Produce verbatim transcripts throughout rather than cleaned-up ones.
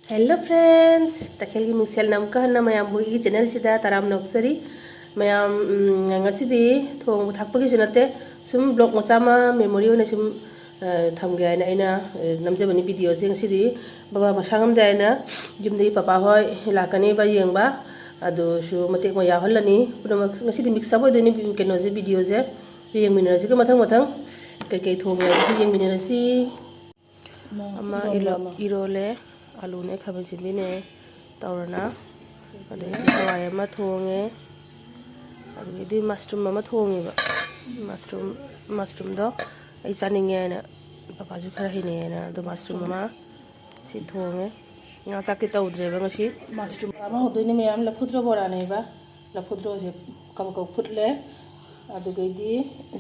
Hello friends, ꯇꯈꯦꯜꯒꯤ ꯃꯤꯡꯁꯦꯜꯅ ꯑꯃꯨꯛꯀ ꯍꯟꯅ ꯃꯌꯥꯝꯕꯨ ꯑꯩꯒꯤ channelꯁꯤꯗ ꯇꯔꯥꯝꯅ ꯑꯣꯛꯆꯔꯤ꯫ ꯃꯌꯥꯝ, ꯎꯝ, ꯉꯁꯤꯗꯤ ꯊꯣꯡꯕ ꯊꯥꯛꯄꯒꯤꯁꯨ ꯅꯠꯇꯦ, ꯁꯨꯝ vlog ꯃꯆꯥ ꯑꯃ memory ꯑꯣꯏꯅ ꯁꯨꯝ, ꯑ, ꯊꯝꯒꯦ ꯍꯥꯏꯅ ꯑꯩꯅ, ꯑ, ꯅꯝꯖꯕꯅꯤ videoꯁꯦ꯫ ꯉꯁꯤꯗꯤ ꯕꯕꯥ ꯃꯁꯥ ꯉꯝꯗꯦ ꯍꯥꯏꯅ ꯌꯨꯝꯗꯒꯤ ꯄꯄꯥ ꯍꯣꯏ ꯂꯥꯛꯀꯅꯦꯕ ꯌꯦꯡꯕ, ꯑꯗꯨꯁꯨ ꯃꯇꯦꯛ ꯑꯃ ꯌꯥꯎꯍꯜꯂꯅꯤ꯫ ꯄꯨꯝꯅꯃꯛ ꯉꯁꯤꯗꯤ mix up ꯑꯣꯏꯗꯣꯏꯅꯤ ꯀꯩꯅꯣꯁꯦ, videoꯁꯦ꯫ ꯌꯦꯡꯃꯤꯟꯅꯔꯁꯤ ꯃꯊꯪ ꯃꯊꯪ ꯀꯩꯀꯩ ꯊꯣꯡꯉꯦ ꯍꯥꯏꯕꯗꯨꯁꯨ ꯌꯦꯡꯃꯤꯟꯅꯔꯁꯤ꯫ ꯑꯃ ꯏꯔꯣꯜꯂꯦ, ꯑꯂꯨꯅꯦ, ꯈꯥꯃꯦꯟ ꯑꯁꯤꯟꯕꯤꯅꯦ ꯇꯧꯔꯅ, ꯑꯗꯒꯤꯗꯤ ꯍꯋꯥꯏ ꯑꯃ ꯊꯣꯡꯉꯦ, ꯑꯗꯒꯤꯗꯤ mushroom ꯑꯃ ꯊꯣꯡꯉꯦꯕ꯫ Mushroom, mushroomꯗꯣ ꯑꯩ ꯆꯥꯅꯤꯡꯉꯦ ꯍꯥꯏꯅ, ꯄꯄꯥꯁꯨ ꯈꯔ ꯍꯩꯅꯩ ꯍꯥꯏꯅ, ꯑꯗꯣ mushroom ꯑꯃ ꯁꯤ ꯊꯣꯡꯉꯦ꯫ ꯉꯥ ꯆꯥꯛꯇꯤ ꯇꯧꯗ꯭ꯔꯦꯕ ꯉꯁꯤ꯫ Mushroom ꯑꯃ ꯍꯧꯗꯣꯏꯅꯦ ꯃꯌꯥꯝ, ꯂꯐꯨꯊ꯭ꯔꯣ ꯕꯣꯔꯥꯅꯦꯕ꯫ ꯂꯐꯨꯊ꯭ꯔꯣꯁꯦ ꯀꯕꯛ ꯀꯕꯛ ꯐꯨꯠꯂꯦ꯫ ꯑꯗꯨꯗꯩꯗꯤ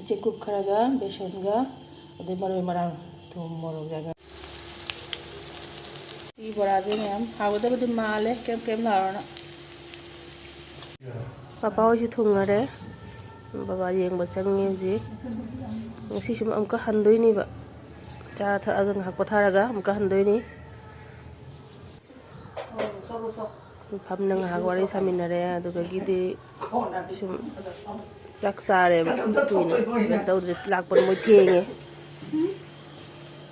ꯆꯦꯡꯀꯨꯞ ꯈꯔꯒ, ꯕꯦꯁꯣꯟꯒ, ꯑꯗꯩ ꯃꯔꯣꯏ ꯃꯔꯥꯡ, ꯊꯨꯝ, ꯃꯣꯔꯣꯛ, ꯌꯥꯏꯉꯪ꯫ ꯁꯤ ꯕꯣꯔꯥꯁꯦ ꯃꯌꯥꯝ ꯍꯥꯎꯒꯗꯕꯗꯤ ꯃꯥꯜꯂꯦ, ꯀꯦꯝ ꯀꯦꯝ ꯂꯥꯎꯔꯅ꯫ ꯄꯄꯥ ꯍꯣꯏꯁꯨ ꯊꯨꯡꯉꯔꯦ꯫ ꯕꯕꯥ ꯌꯦꯡꯕ ꯆꯪꯉꯦ ꯍꯧꯖꯤꯛ꯫ ꯉꯁꯤꯁꯨ ꯑꯃꯨꯛꯀ ꯍꯟꯗꯣꯏꯅꯦꯕ꯫ ꯆꯥ ꯊꯛꯑꯒ ꯉꯥꯏꯍꯥꯛ ꯄꯣꯊꯥꯔꯒ ꯑꯃꯨꯛꯀ ꯍꯟꯗꯣꯏꯅꯤ꯫ ꯐꯝꯅ ꯉꯥꯏꯍꯥꯛ ꯋꯥꯔꯤ ꯁꯥꯃꯤꯟꯅꯔꯦ, ꯑꯗꯨꯗꯒꯤꯗꯤ ꯁꯨꯝ ꯆꯥꯛ ꯆꯥꯔꯦꯕ꯫ ꯀꯨꯏꯅ ꯀꯩꯅꯣ ꯇꯧꯗ꯭ꯔꯦ, ꯂꯥꯛꯄꯗꯣ ꯃꯣꯏ ꯊꯦꯡꯉꯦ꯫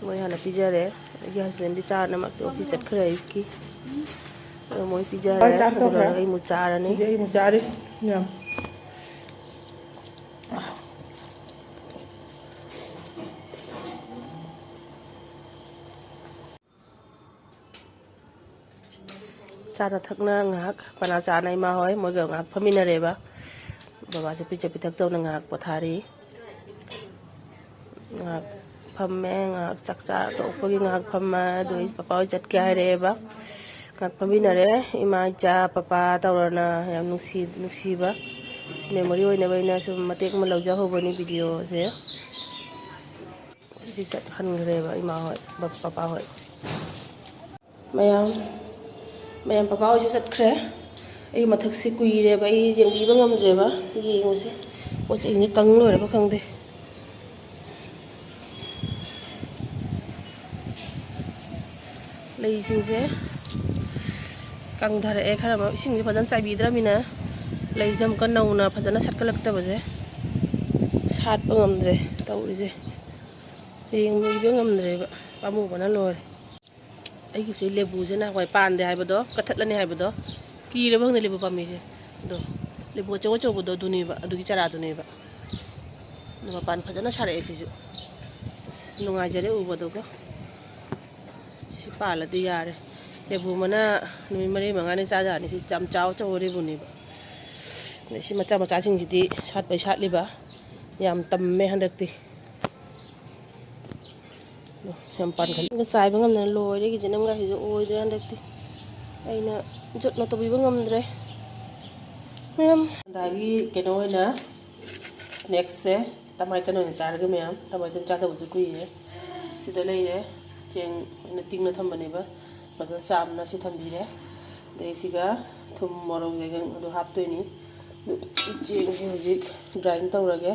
ꯃꯣꯏ ꯍꯥꯟꯅ ꯄꯤꯖꯔꯦ꯫ ꯑꯩꯒꯤ husbandꯗꯤ ꯆꯥꯅꯃꯛꯇ office ꯆꯠꯈ꯭ꯔꯦ ꯑꯌꯨꯛꯀꯤ꯫ ꯑꯗꯣ ꯃꯣꯏ ꯄꯤꯖꯔꯦ꯫ ꯍꯣꯏ, ꯆꯥꯛ ꯑꯗꯨ ꯇꯣꯛꯈ꯭ꯔꯦ꯫ ꯂꯣꯏꯔꯒ ꯑꯩ ꯑꯃꯨꯛ ꯆꯥꯔꯅꯤ꯫ ꯍꯧꯖꯤꯛ ꯑꯩ ꯑꯃꯨꯛ ꯆꯥꯔꯤ꯫ ꯌꯥꯝ꯫ ꯆꯥꯅ ꯊꯛꯅ ꯉꯥꯏꯍꯥꯛ ꯄꯅꯥ ꯆꯥꯅ ꯏꯃꯥ ꯍꯣꯏ ꯃꯣꯏꯒ ꯉꯥꯏꯍꯥꯛ ꯐꯝꯃꯤꯟꯅꯔꯦꯕ꯫ ꯕꯕꯥꯁꯨ ꯄꯤꯖ ꯄꯤꯊꯛ ꯇꯧꯅ ꯉꯥꯏꯍꯥꯛ ꯄꯣꯊꯥꯔꯤ꯫ ꯉꯥꯏꯍꯥꯛ ꯐꯝꯃꯦ, ꯉꯥꯏꯍꯥꯛ ꯆꯥꯛ ꯆꯥ ꯇꯣꯛꯄꯒꯤ ꯉꯥꯏꯍꯥꯛ ꯐꯝꯃꯦ꯫ ꯑꯗꯨ ꯑꯩ ꯄꯄꯥ ꯍꯣꯏ ꯆꯠꯀꯦ ꯍꯥꯏꯔꯛꯑꯦꯕ꯫ ꯉꯥꯏꯍꯥꯛ ꯐꯝꯃꯤꯟꯅꯔꯦ꯫ ꯏꯃꯥ, ꯏꯆꯥ, ꯄꯄꯥ ꯇꯧꯔꯅ ꯌꯥꯝ ꯅꯨꯡꯁꯤ-, ꯅꯨꯡꯁꯤꯕ memory ꯑꯣꯏꯅꯕ ꯑꯩꯅ ꯁꯨꯝ ꯃꯇꯦꯛ ꯑꯃ ꯂꯧꯖꯍꯧꯕꯅꯤ videoꯁꯦ꯫ ꯍꯧꯖꯤꯛ ꯆꯠꯍꯟꯈ꯭ꯔꯦꯕ ꯏꯃꯥ ꯍꯣꯏ, ꯕ-, ꯄꯄꯥ ꯍꯣꯏ꯫ ꯃꯌꯥꯝ, ꯃꯌꯥꯝ ꯄꯄꯥ ꯍꯣꯏꯁꯨ ꯆꯠꯈ꯭ꯔꯦ꯫ ꯑꯩ ꯃꯊꯛꯁꯦ ꯀꯨꯏꯔꯦꯕ ꯑꯩ ꯌꯦꯡꯕꯤꯕ ꯉꯝꯗ꯭ꯔꯦꯕ꯫ ꯌꯦꯡꯉꯨꯁꯦ, ꯄꯣꯠ ꯆꯩꯁꯦ ꯀꯪ ꯂꯣꯏꯔꯕ ꯈꯪꯗꯦ꯫ ꯂꯩꯁꯤꯡꯁꯦ ꯀꯪꯊꯔꯛꯑꯦ ꯈꯔ ꯑꯃ꯫ ꯏꯁꯤꯡꯁꯦ ꯐꯖꯅ ꯆꯥꯏꯕꯤꯗ꯭ꯔꯃꯤꯅ ꯂꯩꯁꯦ ꯑꯃꯨꯛꯀ ꯅꯧꯅ ꯐꯖꯅ ꯁꯠꯀꯠꯂꯛꯇꯕꯁꯦ ꯁꯥꯠꯄ ꯉꯝꯗ꯭ꯔꯦ ꯇꯧꯔꯤꯁꯦ꯫ ꯌꯦꯡꯕꯤꯕ ꯉꯝꯗ꯭ꯔꯦꯕ, ꯄꯥꯝꯃꯨꯕꯅ ꯂꯣꯏꯔꯦ꯫ ꯑꯩꯒꯤꯁꯦ ꯂꯦꯕꯨꯁꯦ ꯅꯍꯥꯟꯋꯥꯏ ꯄꯥꯟꯗꯦ ꯍꯥꯏꯕꯗꯣ, ꯀꯛꯊꯠꯂꯅꯤ ꯍꯥꯏꯕꯗꯣ, ꯀꯤꯔꯕ ꯈꯪꯗꯦ ꯂꯦꯕꯨ ꯄꯥꯝꯕꯤꯁꯦ꯫ ꯑꯗꯣ ꯂꯦꯕꯨ ꯑꯆꯧ ꯑꯆꯧꯕꯗꯣ ꯑꯗꯨꯅꯦꯕ, ꯑꯗꯨꯒꯤ ꯆꯔꯥꯗꯨꯅꯦꯕ꯫ ꯑꯗꯣ ꯃꯄꯥꯟ ꯐꯖꯅ ꯁꯥꯔꯛꯑꯦ ꯁꯤꯁꯨ꯫ ꯑꯁ, ꯅꯨꯡꯉꯥꯏꯖꯔꯦ ꯎꯕꯗꯨꯒ꯫ ꯁꯤ ꯄꯥꯜꯂꯗꯤ ꯌꯥꯔꯦ꯫ ꯂꯦꯕꯨ ꯑꯃꯅ ꯅꯨꯃꯤꯠ ꯃꯔꯤ ꯃꯉꯥꯅꯤ ꯆꯥꯖꯥꯅꯤ꯫ ꯁꯤ ꯌꯥꯝ ꯆꯥꯎ ꯑꯆꯧꯕ ꯂꯦꯕꯨꯅꯦꯕ꯫ ꯑꯗꯩ ꯁꯤ ꯃꯆꯥ ꯃꯆꯥꯁꯤꯡꯁꯤꯗꯤ ꯁꯥꯠꯄꯩ ꯁꯥꯠꯂꯤꯕ, ꯌꯥꯝ ꯇꯝꯃꯦ ꯍꯟꯗꯛꯇꯤ꯫ ꯌꯥꯝ ꯄꯥꯟꯈꯠꯂꯦ꯫ ꯆꯥꯏꯕ ꯉꯝꯗꯅ ꯂꯣꯏꯔꯦ꯫ ꯑꯩꯒꯤ ꯖꯦꯅꯝꯒꯥꯁꯤꯁꯨ ꯑꯣꯏꯗ꯭ꯔꯦ ꯍꯟꯗꯛꯇꯤ꯫ ꯑꯩꯅ ꯖꯣꯠꯅ ꯇꯧꯕꯤꯕ ꯉꯝꯗ꯭ꯔꯦ ꯃꯌꯥꯝ꯫ ꯑꯗꯒꯤ ꯀꯩꯅꯣ ꯑꯣꯏꯅ ꯁ꯭ꯅꯦꯛꯁꯁꯦ ꯇꯃꯥꯏꯇꯟ ꯑꯣꯏꯅ ꯆꯥꯔꯒꯦ ꯃꯌꯥꯝ꯫ ꯇꯃꯥꯏꯇꯟ ꯆꯥꯗꯕꯁꯨ ꯀꯨꯏꯔꯦ꯫ ꯁꯤꯗ ꯂꯩꯔꯦ꯫ ꯆꯦꯡ ꯑꯩꯅ ꯇꯤꯡꯅ ꯊꯝꯕꯅꯦꯕ꯫ ꯐꯖꯅ ꯆꯥꯝꯅ ꯁꯤ ꯊꯝꯕꯤꯔꯦ꯫ ꯑꯗꯩ ꯁꯤꯒ ꯊꯨꯝ, ꯃꯣꯔꯣꯛ, ꯌꯥꯏꯉꯪ ꯑꯗꯨ ꯍꯥꯞꯇꯣꯏꯅꯤ꯫ ꯑꯗꯨ ꯆꯦꯡꯁꯦ ꯍꯧꯖꯤꯛ ꯒ꯭ꯔꯥꯏꯟ ꯇꯧꯔꯒꯦ꯫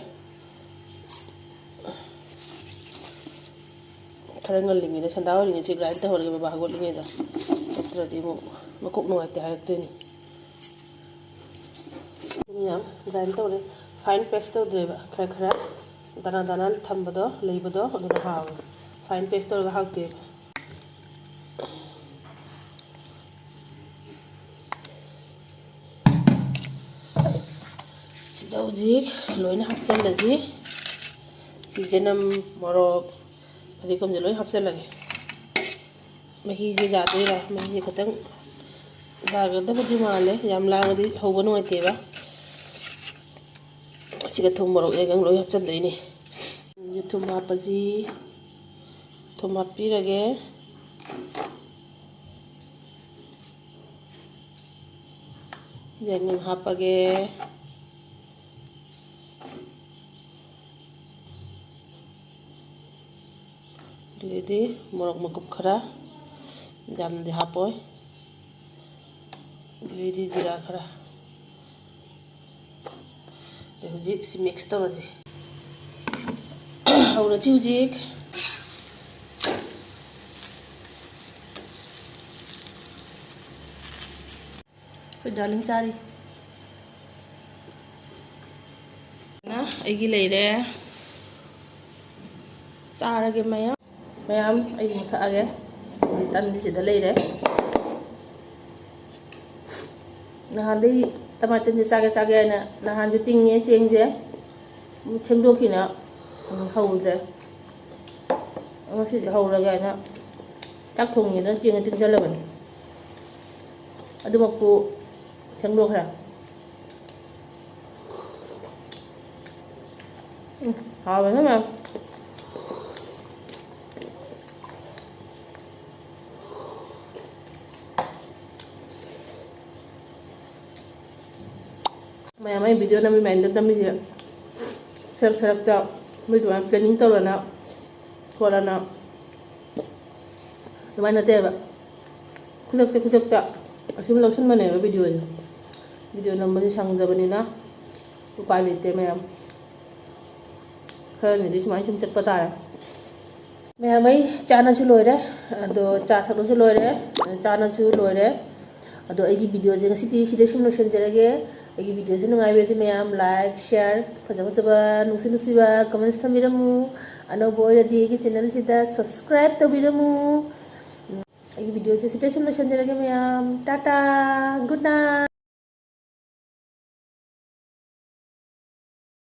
ꯈꯔ ꯉꯜꯂꯤꯉꯩꯗ, ꯁꯟꯗꯥ ꯑꯣꯏꯔꯤꯉꯩꯁꯦ ꯒ꯭ꯔꯥꯏꯟ ꯇꯧꯍꯧꯔꯒꯦ, ꯕꯕꯥ ꯍꯧꯒꯠꯂꯤꯉꯩꯗ꯫ ꯅꯠꯇ꯭ꯔꯗꯤ ꯑꯃꯨꯛ ꯃꯀꯣꯛ ꯅꯨꯡꯉꯥꯏꯇꯦ ꯍꯥꯏꯔꯛꯇꯣꯏꯅꯤ꯫ ꯃꯌꯥꯝ ꯒ꯭ꯔꯥꯏꯟ ꯇꯧꯔꯦ꯫ ꯐꯥꯏꯟ ꯄꯦꯁ ꯇꯧꯗ꯭ꯔꯦꯕ, ꯈꯔ ꯈꯔ ꯗꯅꯥ ꯗꯅꯥ ꯊꯝꯕꯗꯣ, ꯂꯩꯕꯗꯣ, ꯑꯗꯨꯅ ꯍꯥꯎꯋꯦ꯫ ꯐꯥꯏꯟ ꯄꯦꯁ ꯇꯧꯔꯒ ꯍꯥꯎꯇꯦꯕ꯫ ꯁꯤꯗ ꯍꯧꯖꯤꯛ ꯂꯣꯏꯅ ꯍꯥꯞꯆꯤꯜꯂꯁꯤ꯫ ꯁꯤ ꯆꯅꯝ, ꯃꯣꯔꯣꯛ, ꯐꯗꯤꯒꯣꯝꯁꯦ ꯂꯣꯏ ꯍꯥꯞꯆꯤꯜꯂꯒꯦ꯫ ꯃꯍꯤꯁꯦ ꯌꯥꯗꯣꯏꯔꯥ? ꯃꯍꯤꯁꯦ ꯈꯤꯇꯪ ꯌꯥꯒꯗꯕꯗꯤ ꯃꯥꯜꯂꯦ, ꯌꯥꯝ ꯂꯥꯡꯉꯗꯤ ꯍꯧꯕ ꯅꯨꯡꯉꯥꯏꯇꯦꯕ꯫ ꯑꯁꯤꯒ ꯊꯨꯝ, ꯃꯣꯔꯣꯛ, ꯌꯥꯏꯉꯪ ꯂꯣꯏ ꯍꯥꯞꯆꯤꯟꯗꯣꯏꯅꯤ꯫ ꯊꯨꯝ ꯍꯥꯞꯄꯁꯤ, ꯊꯨꯝ ꯍꯥꯞꯄꯤꯔꯒꯦ꯫ ꯌꯥꯏꯉꯪ ꯍꯥꯞꯄꯒꯦ꯫ ꯑꯗꯨꯗꯩꯗꯤ ꯃꯣꯔꯣꯛ ꯃꯀꯨꯞ ꯈꯔ, ꯌꯥꯝꯅꯗꯤ ꯍꯥꯞꯄꯣꯏ꯫ ꯑꯗꯨꯗꯩꯗꯤ ꯖꯤꯔꯥ ꯈꯔ꯫ ꯑꯗꯩ ꯍꯧꯖꯤꯛ ꯁꯤ ꯃꯤꯛꯁ ꯇꯧꯔꯁꯤ꯫ ꯍꯧꯔꯁꯤ ꯍꯧꯖꯤꯛ꯫ ꯗꯥꯔꯂꯤꯡ ꯆꯥꯔꯤ꯫ ꯑꯩꯒꯤ ꯂꯩꯔꯦ꯫ ꯆꯥꯔꯒꯦ ꯃꯌꯥꯝ꯫ ꯃꯌꯥꯝ, ꯑꯩ ꯃꯨꯊꯛꯑꯒꯦ꯫ ꯇꯟꯗꯤ ꯁꯤꯗ ꯂꯩꯔꯦ꯫ ꯅꯍꯥꯟꯗꯩ ꯇꯃꯥꯏ ꯇꯟꯁꯦ ꯆꯥꯒꯦ ꯆꯥꯒꯦ ꯍꯥꯏꯅ ꯅꯍꯥꯟꯁꯨ ꯇꯤꯡꯉꯦ ꯆꯦꯡꯁꯦ꯫ ꯊꯦꯡꯗꯣꯛꯈꯤꯅ ꯍꯧꯗ꯭ꯔꯦ꯫ ꯉꯁꯤꯗꯤ ꯍꯧꯔꯒꯦ ꯍꯥꯏꯅ ꯆꯥꯛ ꯊꯣꯡꯉꯤꯉꯩꯗ ꯆꯦꯡ ꯇꯤꯡꯁꯜꯂꯕꯅꯤ꯫ ꯑꯗꯨꯃꯛꯄꯨ ꯊꯦꯡꯗꯣꯛꯈ꯭ꯔꯦ꯫ ꯎꯝ, ꯍꯥꯎꯕꯅ ꯃꯌꯥꯝ꯫ ꯃꯌꯥꯝ, ꯑꯩ video ꯅꯝꯃꯤ ꯃꯌꯥꯝꯗ ꯅꯝꯃꯤꯁꯦ ꯁꯔꯛ ꯁꯔꯛꯇ ꯃꯣꯏ ꯑꯗꯨꯃꯥꯏꯅ planning ꯇꯧꯔꯅ ꯈꯣꯠꯂꯅ ꯑꯗꯨꯃꯥꯏꯅ ꯅꯠꯇꯦꯕ꯫ ꯈꯨꯗꯛꯇ ꯈꯨꯗꯛꯇ ꯑꯁꯨꯝ ꯂꯧꯁꯤꯟꯕꯅꯦꯕ videoꯁꯦ꯫ Video ꯅꯝꯕꯁꯦ ꯁꯪꯗꯕꯅꯤꯅ ꯎꯄꯥꯏ ꯂꯩꯇꯦ ꯃꯌꯥꯝ꯫ ꯈꯔꯅꯤꯗꯤ ꯁꯨꯃꯥꯏꯅ ꯁꯨꯝ ꯆꯠꯄ ꯇꯥꯔꯦ꯫ ꯃꯌꯥꯝ, ꯑꯩ ꯆꯥꯅꯁꯨ ꯂꯣꯏꯔꯦ, ꯑꯗꯣ ꯆꯥ ꯊꯛꯅꯁꯨ ꯂꯣꯏꯔꯦ, ꯆꯥꯅꯁꯨ ꯂꯣꯏꯔꯦ꯫ ꯑꯗꯣ ꯑꯩꯒꯤ videoꯁꯦ ꯉꯁꯤꯗꯤ ꯁꯤꯗ ꯁꯨꯝ ꯂꯣꯏꯁꯤꯟꯖꯔꯒꯦ꯫ ꯑꯩꯒꯤ videoꯁꯦ ꯅꯨꯡꯉꯥꯏꯕꯤꯔꯗꯤ ꯃꯌꯥꯝ like, share, ꯐꯖ ꯐꯖꯕ ꯅꯨꯡꯁꯤ ꯅꯨꯡꯁꯤꯕ comments ꯊꯝꯕꯤꯔꯝꯃꯨ꯫ ꯑꯅꯧꯕ ꯑꯣꯏꯔꯗꯤ ꯑꯩꯒꯤ channelꯁꯤꯗ subscribe ꯇꯧꯕꯤꯔꯝꯃꯨ꯫ ꯑꯩꯒꯤ videoꯁꯦ ꯁꯤꯗ ꯁꯨꯝ ꯂꯣꯏꯁꯤꯟꯖꯔꯒꯦ ꯃꯌꯥꯝ꯫ Tata, good night꯫